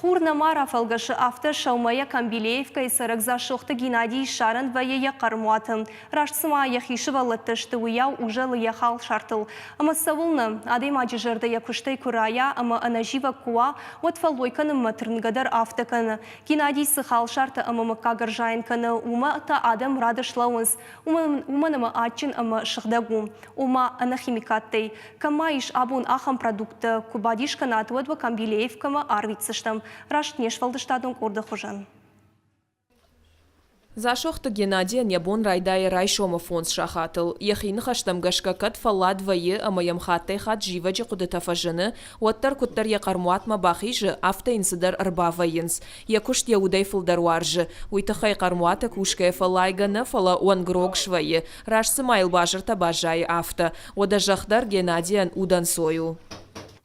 Хур нӕма рафӕлгӕсы, афтӕ сӕумӕйӕ Камбилеевкӕйы цӕрӕг Дзассохты Геннадий ссарӕн вӕййы йӕ хъӕрмуаты. Раст цыма йӕхи сывӕллӕттӕ сты, уыйау узӕлы йӕ халсартыл. Ӕмӕ цӕуылнӕ? Адӕймаджы зӕрдӕ йӕ куыстӕй куы райа ӕмӕ ӕнӕзивӕг куы уа, уӕд фӕллой кӕнынмӕ тырнгӕ дӕр афтӕ кӕны. Геннадий цы халсартӕ ӕмӕ мыггаг ӕрзайын кӕны, уымӕ та адӕм рады слӕууынц, уымӕн ӕмӕ адджын ӕмӕ сыгъдӕг у. Ома, ӕнӕхимикаттӕй. Кӕм ма ис абон ахӕм продукттӕ, куы бадис кӕнат, уӕд уӕ Камбилеевкӕмӕ арвитдзыстӕм, раст не сфӕлдыстадон къорды хуызӕн. Дзасохты Геннадийӕн йӕ бон райдайы райсомы фондз сахатыл. Йӕхи ныхӕстӕм гӕсгӕ кӕд фӕллад вӕййы ӕмӕ йӕм хаттӕй-хатт зивӕджы хъуыдытӕ фӕзыны, уӕддӕр куыддӕр йӕ хъӕрмуатмӕ бахизы, афтӕ йын цыдӕр ӕрбавӕййынц. Йӕ куыст йӕ удӕй фылдӕр уарзы. Уый тыххӕй хъӕрмуаты кусгӕйӕ фӕллайгӕ нӕ, фӕлӕ уӕнгрог свӕййы. Раст цыма йыл базыртӕ баззайы, афтӕ. Уӕдӕ зӕхх дӕр Геннадийӕн удӕнцой у.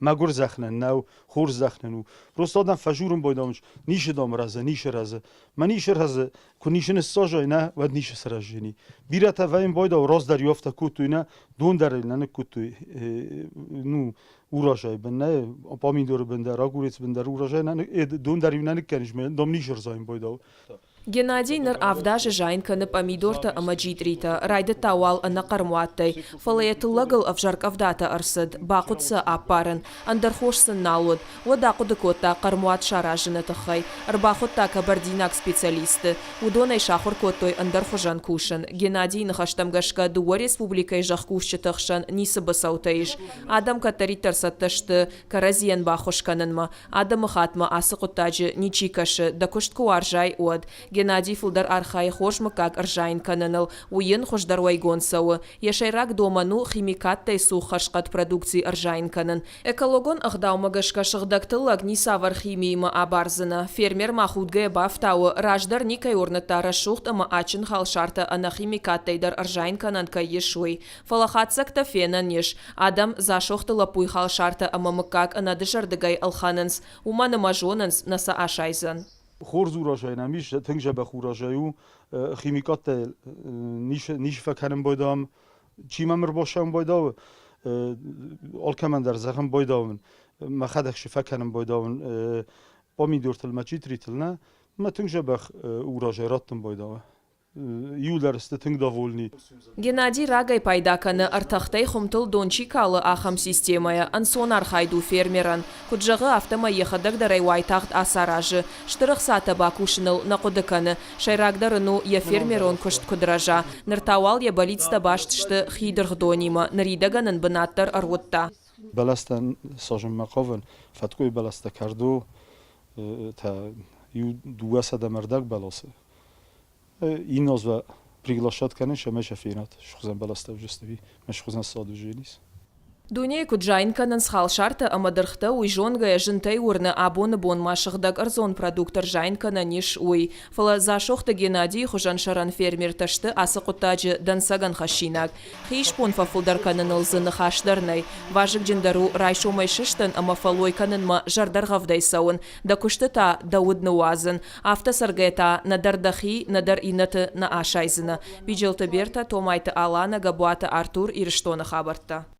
Мӕгуыр зӕхх нын нӕу, хорз зӕхх нын у. Просто адӕм фӕжурын бойдамыс, нишы дам рӕзы, нишы рӕзы. Мӕ нишы рӕзы, куы нишы ныссажай, нӕ, уӕд нишы сырӕзжени. Бирӕтӕ вӕййын байдау, раздӕр иу афтӕ кодтой, нӕ, дон дӕр ыл нӕ ныккодтой, ну, урожай бын, нӕ, помидоры бын дӕр, огурец бын дӕр урожай нӕ, дон дӕр-иу нӕ ныккӕнис, дам нишы рзайын байдау. Геннадий ныр авд азы зайын кӕны пъамидортӕ ӕмӕ джитъритӕ. Райдыдта уал ӕнӕхъӕрмуаттӕй, фӕлӕ йӕ тыллӕгыл ӕвзӕр къӕвдатӕ ӕрцыд, бахъуыд сӕ аппарын. Ӕндӕр хос сын нал уыд. Уӕд ахъуыды кодта хъӕрмуат саразыны тыххӕй. Ӕрбахуыдта кабардинаг специалистты. Уыдон ӕй сахуыр кодтой ӕндӕр хуызӕн кусын. Геннадийы ныхӕстӕм гӕсгӕ, дыууӕ республикӕйы зӕхкусджыты хсӕн ницы быцӕутӕ ис. Адӕм кӕддӕриддӕр цӕттӕ сты кӕрӕдзийӕн баххуыс кӕнынмӕ. Адӕмыхатмӕ ацы хъуыддаджы ничи кӕсы, дӕ куыст куы уарзай, уӕд. Геннадий фылдӕр архайы хорз мыггаг ӕрзайын кӕныныл, уый йын хуыздӕр уӕйгонд цӕуы. Йӕ сӕйраг домӕн у химикаттӕй цух хӕрзхъӕд продукци ӕрзайын кӕнын. Экологон ӕгъдаумӕ гӕсгӕ сыгъдӕг тыллӕг ницавӕр химиимӕ абардзынӕ. Фермер ма худгӕйӕ бафтауы, раздӕр никӕй уырныдта рӕсугъд ӕмӕ адджын халсартӕ ӕнӕ химикаттӕй дӕр ӕрзайын кӕнӕн кӕй ис, уый. Фӕлӕ хатдзӕгтӕ фенӕн ис, адӕм Дзасохты лӕппуйы халсартӕ ӕмӕ мыггаг ӕнӕдызӕрдыгӕй ӕлхӕнынц, уымӕн ӕмӕ зонынц, нӕ сӕ асайдзӕн. Хорз урожай нӕм ис, тынг дзӕбӕх урожай у. Химикаттӕ низ фӕкӕнын байдам, чи мӕм ӕрбассӕуын байдауы, алкӕмӕн дӕр зӕгъын байдауын, мӕхӕдӕг шы фӕкӕнын байдауын помидортыл мӕ читритыл нӕ, мӕ тынг дзӕбӕх урожай раттын байдауы. Иу сты тынг довольни. Геннадий рагӕй пайда кӕны, ӕртӕхтӕй хуымтыл дон чи калы, ахӕм системӕйӕ. Ӕнцон архайд у фермерӕн. Куыд зӕгъы, афтӕмӕй йӕхӕдӕг дӕр ӕй уайтагъд ацаразы. Стыр ӕхцатӕ бакусыныл нӕ хъуыды кӕны. Сӕйрагдӕр ын у, йӕ фермерон куыст куыд рӕза. Ныр та уал йӕ бӕллицтӕ баст сты хи дыргъдонимӕ, ныридӕгӕн ын бынат дӕр ӕруыдта. Бӕлӕстӕ сажынмӕ хъавын, фӕткъуыйы бӕлӕстӕ кӕрдо та иу дыууӕсӕдӕ ӕрдӕг бӕласы. Иннозва приглашать кӕнын ӕмӕ сӕ фенат, схуызӕн бӕлӕстӕ ӕвзӕрстӕви, мӕ схуызӕн саду женис. Дунейы куыд зайын кӕнынц халсартӕ ӕмӕ дыргътӕ, уый зонгӕйӕ зынтӕй уырны, абоны бон ма сыгъдӕг ӕрдзон продукт ӕрзайын кӕнӕн ис, уый. Фӕлӕ Дзасохты Геннадийы хуызӕн сӕрӕн фермертӕ сты ацы хъуыддаджы дӕнцӕгӕн хӕссинаг. Хи исбон фӕфылдӕр кӕныныл дзы ныхас дӕр нӕй. Вазыгджындӕр у райсомӕй сыстын ӕмӕ фӕллой кӕнынмӕ зӕрдӕргъӕвдӕй цӕуын, дӕ куысты та дӕ уд ныууадзын. Афтӕ цӕргӕйӕ та нӕдӕр дӕхи, нӕдӕр иннӕты нӕ асайдзынӕ. Биджелты Бертӕ, Томайты Аланӕ, Гӕбуаты Артур, Ирыстоны хабӕрттӕ.